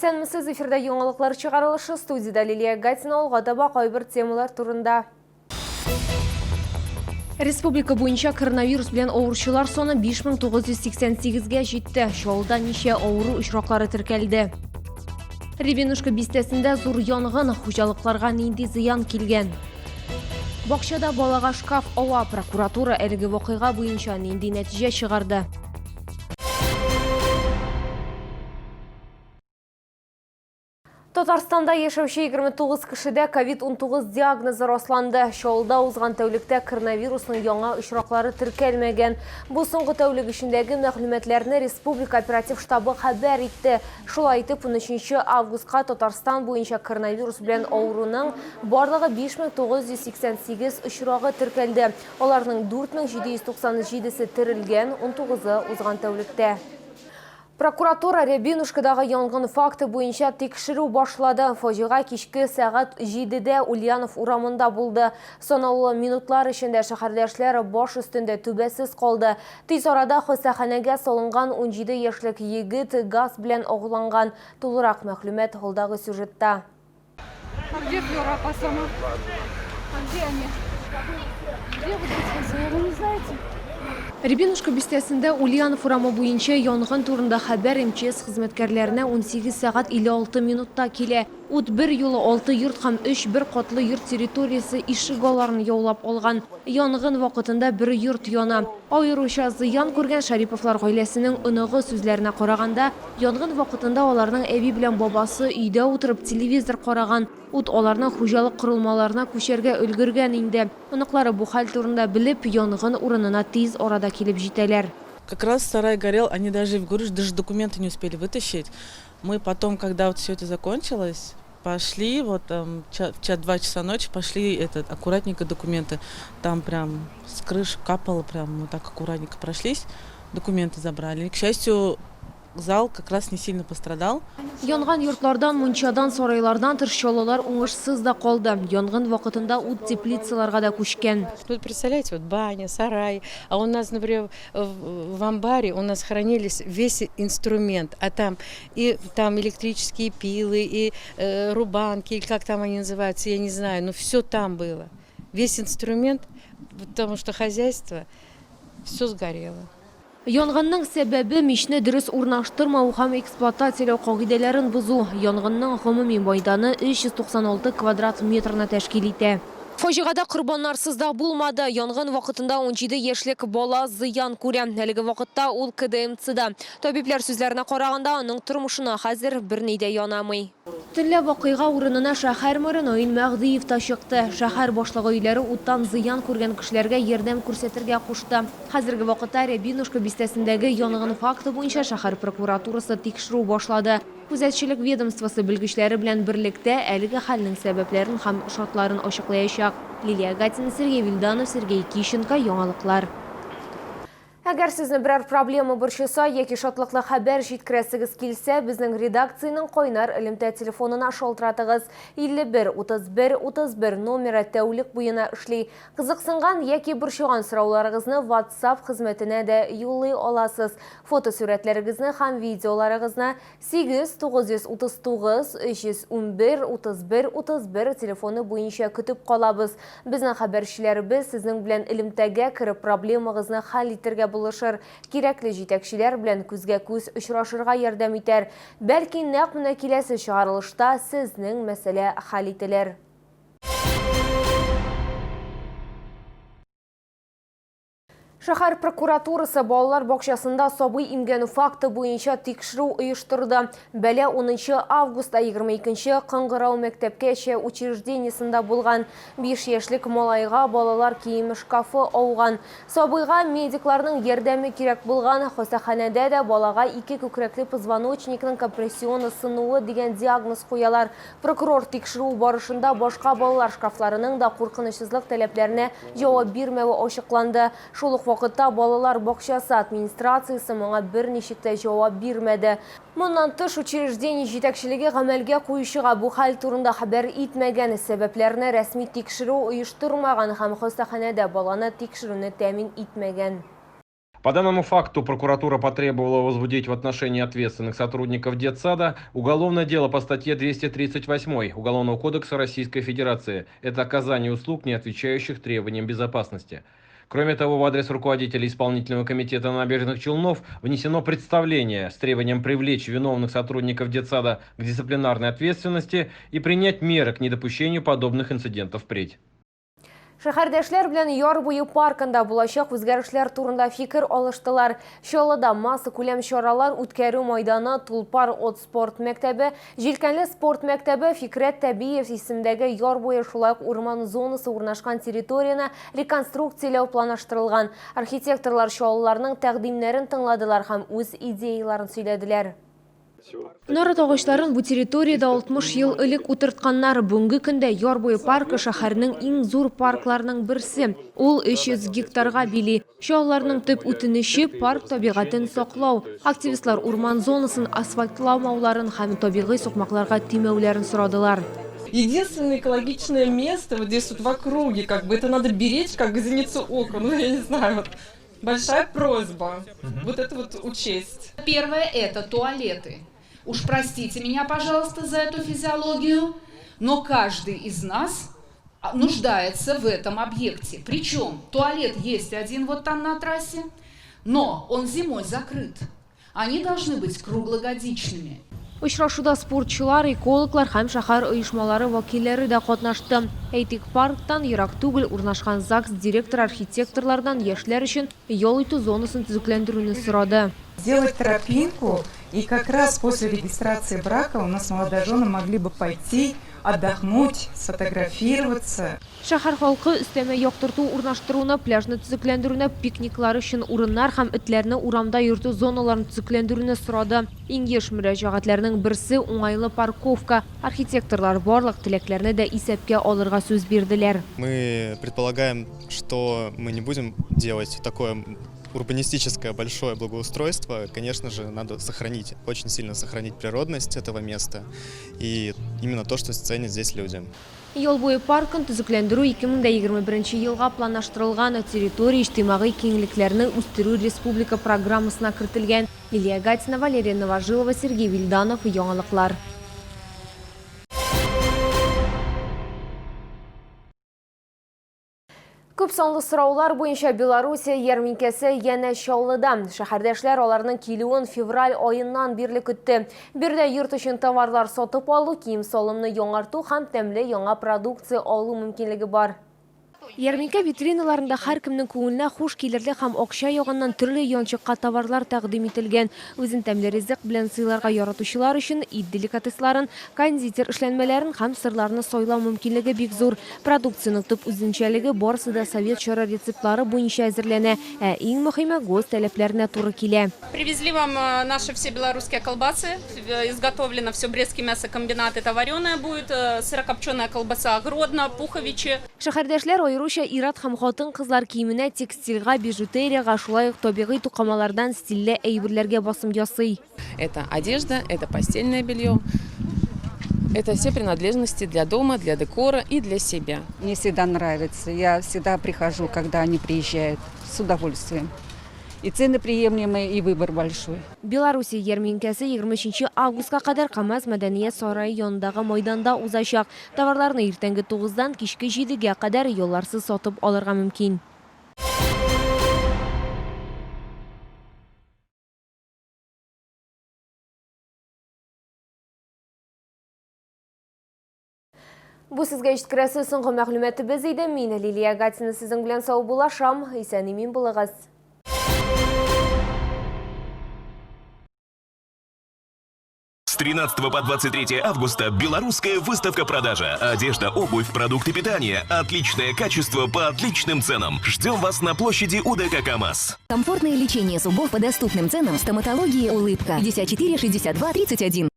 Исәнмесез, эфирда яңалыклар чыгарылышы, студиядә Лилия Гатина, алга таба кайбер темалар турында. Республика буенча коронавирус белән авыручылар саны 5988-гә җитте. Чаллыда ничә авыру очраклары теркәлде? Рябинушка бистәсендә зур янгын, хуҗалыкларга нинди зыян килгән? Бакчада балага шкаф ава, прокуратура әлеге вакыйга буенча нинди нәтиҗә чыгарды? Татарстанда яшәүче 29 кешедә ковид-19 диагнозы расланды. Чаллыда узган тәүлектә коронавирусның яңа очраклары теркәлмәгән. Бу соңгы тәүлек эчендәге мәгълүматларны республика оператив штабы хәбәр итте. Шулай итеп, 13 августка Татарстан буенча коронавирус белән авыруның барлыгы 5988 очрагы теркәлде. Аларның 4797-се терелгән, 19-ы узган тәүлектә. Прокуратура Рябинушкадагы янгын факты буенча тикшерү башлады. Фаҗига кичке сәгать 7-дә Ульянов урамында булды. Санаулы минутлар эчендә шәһәрдәшләр баш өстендә түбәсез калды. Тиз арада хастаханәгә салынган 17 яшьлек егет газ белән агуланган. Тулырак мәгълүмат алдагы сюжетта. А где Флёра апа сама? А где они? Где вот эти хозяева, вы не знаете? Рябинушка бистәсендә Ульянов урамы буенча янгын турында хәбәр МЧС хезмәткәрләренә 18 сәгать 56 минутта килә. Ут бер юлы алты йорт һәм өч бер катлы йорт территориясе ишегалларын яулап алган. Янгын вакытында бер йорт яна. Аеруча зыян күргән Шәриповлар гаиләсенең оныгы сүзләренә караганда, Янгын вакытында аларның әби белән бабасы өйдә утырып телевизор караган. Ут аларның хуҗалык корылмаларына күчәргә өлгергән инде. Оныклары бу хәл турында белеп, янгын урынына тиз арада килеп җитәләр. Как раз сарай горел, они даже, говорю, даже документы не успели вытащить. Мы потом, когда вот все это закончилось, пошли, вот там в ча, 2 часа ночи пошли этот, аккуратненько документы. Там прям с крыши капало, прям мы так аккуратненько прошлись, документы забрали. К счастью, зал как раз не сильно пострадал. Янган йортлардан, мунчадан, сарайлардан тыш чаллылар уңышсыз да калды. Янгын вакытында ут теплицаларга да күчкән. Тут, представляете, вот баня, сарай, а у нас, например, в амбаре у нас хранились весь инструмент, а там и там электрические пилы, и рубанки, или как там они называются, я не знаю, но все там было. Весь инструмент, потому что хозяйство, все сгорело. Янгынның сәбәбе мичне дөрес урнаштырмау һәм эксплуатацияләү кагыйдәләрен бозу. Янгынның гомуми мәйданы 396 квадрат метрны тәшкил итә. Фаҗигадә корбаннарсыз да булмады. Янгын вакытында 17 яшьлек бала зыян күрә. Әлеге вакытта ул КДМЦда. Табибләр сүзләренә караганда, аның тормышына хәзер берни дә янамый. Төнлә вакыйга урынына шәһәр мэры Наил Мәһдиев та чыкты. Шәһәр башлыгы өйләре уттан зыян күргән кешеләргә ярдәм күрсәтергә кушты. Хәзерге вакытта Рябинушка бистәсендәге янгын факты буенча шәһәр прокуратурасы тикшерү башлады. Күзәтчелек ведомствосы белгечләре белән берлектә әлеге хәлнең сәбәпләрен һәм шартларын ачыклаячак. Лилия Гатина, Сергей Вильданов, Сергей Кищенко, Яңалыклар. Әгәр сезне берәр проблема борчыса яки шатлыклы хәбәр җиткерәсегез килсә, безнең редакциянең кайнар элемтә телефонына шалтыратыгыз. 51 31 31 номеры тәүлек буена эшли. Кызыксынган яки борчыган сорауларыгызны WhatsApp хезмәтенә дә юллый аласыз. Фотосурәтләрегезне һәм видеоларыгызны 8 939 311 31 31 телефоны буенча көтеп калабыз. Безнең хәбәрчеләребез сезнең белән элемтәгә кереп, проблемагызны хәл итәргә булышыр, кирәкле җитәкчеләр белән күзгә-күз очрашырга ярдәм итәр. Бәлки, нәкъ менә киләсе чыгарылышта сезнең мәсьәлә хәл ителер. Шәһәр прокуратурасы балалар бакчасында сабый имгәнү факты буенча тикшерү оештырды. Бәла 10 августта 22 Кыңгырау мәктәпкәчә учреждениесендә булган. 5 яшьлек малайга балалар киеме шкафы ауган. Сабыйга медикларның ярдәме кирәк булган. Хастаханәдә дә балага ике күкрәкле позвоночникның компрессионы сынуы дигән диагноз куялар. Прокурор тикшерү барышында башка балалар шкафларының да куркынычсызлык таләпләренә җавап бирмәве ачыкланды. Шул ук вакытта балалар бакчасы администрациясе моңа берничек тә җавап бирмәде. Моннан тыш, учреждение җитәкчелеге гамәлгә куючыга бу хәл турында хәбәр итмәгән, сәбәпләрне рәсми тикшерү оештырмаган һәм хастаханәдә баланы тикшерүне тәэмин итмәгән. По данному факту прокуратура потребовала возбудить в отношении ответственных сотрудников детсада уголовное дело по статье 238 Уголовного кодекса Российской Федерации. Это оказание услуг, не отвечающих требованиям безопасности. Кроме того, в адрес руководителя исполнительного комитета набережных Челнов внесено представление с требованием привлечь виновных сотрудников детсада к дисциплинарной ответственности и принять меры к недопущению подобных инцидентов впредь. Шәһәрдәшләр белән Яр буе паркында булачак үзгәрешләр турында фикер алыштылар. Чаллыда массакүләм чаралар үткәрү майданы, Тулпар от спорт мәктәбе, Җилкәнле спорт мәктәбе, Фикрәт Тәбиев исемендәге яр буе, шулай ук урман зонасы урнашкан территорияне реконструкцияләү планлаштырылган. Архитекторлар чаллыларның тәкъдимнәрен тыңладылар һәм үз идеяларын сөйләделәр. Нарат агачларын бу территориядә 60 ел элек утыртканнар. Бүгенге көндә Яр буе паркы шәһәрнең иң зур паркларының берсе. Ул 300 гектарга били. Чаллыларның төп үтенече парк табигатен саклау. Активистлар урман зонасын асфальтламауларын һәм табигый сукмакларга тимәүләрен сорадылар. Единственное экологичное место вот здесь вот в округе, как бы это надо беречь, как зеницу ока, ну я не знаю, вот. Большая просьба вот это вот учесть. Первое – это туалеты. Уж простите меня, пожалуйста, за эту физиологию, но каждый из нас нуждается в этом объекте. Причем туалет есть один вот там на трассе, но он зимой закрыт. Они должны быть круглогодичными. Очрашуда спортчылар, экологлар һәм шәһәр оешмалары вәкилләре дә катнашты. Әйтик, парктан ерак түгел урнашкан ЗАГС директоры архитекторлардан яшьләр өчен ял итү зонасын төзекләндерүне сорады. Сделать тропинку, и как раз после регистрации брака у нас молодожены могли бы пойти отдохнуть, сфотографироваться. Шәһәр халкы өстәмә яктырту урнаштыруны, пляжны төзекләндерүне, пикниклар өчен урыннар һәм этләрне урамда йөртү зоналарын төзекләндерүне сорады. Иң еш мөрәҗәгатьләрнең берсе уңайлы парковка. Архитекторлар барлык теләкләрне дә исәпкә алырга сүз бирделәр. Мы предполагаем, что мы не будем делать такое урбанистическое большое благоустройство. Конечно же, надо сохранить, очень сильно сохранить природность этого места и именно то, что ценят здесь люди. Яр буе паркын төзекләндерү 2021 елга планлаштырылган территория иҗтимагый киңлекләрне үстерү республика программасына кертелгән. Лилия Гатина, Валерия Новожилова, Сергей Вильданов, Яңалыклар. Күп санлы сораулар буенча Белоруссия ярминкәсе янә Чаллыда. Шәһәрдәшләр аларның килүен февраль аеннан бирле көтте. Биредә йорт өчен товарлар сатып алу, кием-салымны яңарту һәм тәмле яңа продукция алу мөмкинлеге бар. Ярминкә витриналарында һәркемнең күңеленә хуш килерлек һәм акча ягыннан төрле янчыкка товарлар тәкъдим ителгән. Үзен тәмле ризык белән сыйларга яратучылар өчен ит деликатесларын, кондитер эшләнмәләрен һәм сырларны сайлау мөмкинлеге бик зур. Продукциянең төп үзенчәлеге барысы да совет чоры рецептлары буенча әзерләнә, ә иң мөһиме ГОСТ таләпләренә туры килә. Привезли вам наши все белорусские колбасы. Изготовлено все Брестский мясокомбинат. Это вареная будет, сырокопченая колбаса Гродно, Пуховичи. Шәһәрдәшләр аеруча ир-ат һәм хатын-кызлар киеменә, текстильгә, бижутериягә, шулай ук табигый тукымалардан стильле әйберләргә басым ясый. Это одежда, это постельное белье, это все принадлежности для дома, для декора и для себя. Мне всегда нравится. Я всегда прихожу, когда они приезжают, с удовольствием. И цены приемлемые, и выбор большой. Белоруссия ярминкәсе 23 августка кадәр КАМАЗ мәдәният сарае янындагы майданда узачак. Товарларны иртәнге 9-дан кичке 7-гә кадәр ялларсыз сатып алырга мөмкин. Бу сезгә җиткерәсе соңгы мәгълүматыбыз иде. Мин Лилия Гатина сезнең белән саубуллашам. Исән-имин булыгыз. С 13 по 23 августа белорусская выставка-продажа. Одежда, обувь, продукты питания. Отличное качество по отличным ценам. Ждем вас на площади УДК КАМАЗ. Комфортное лечение зубов по доступным ценам. Стоматология «Улыбка». 54 62 31.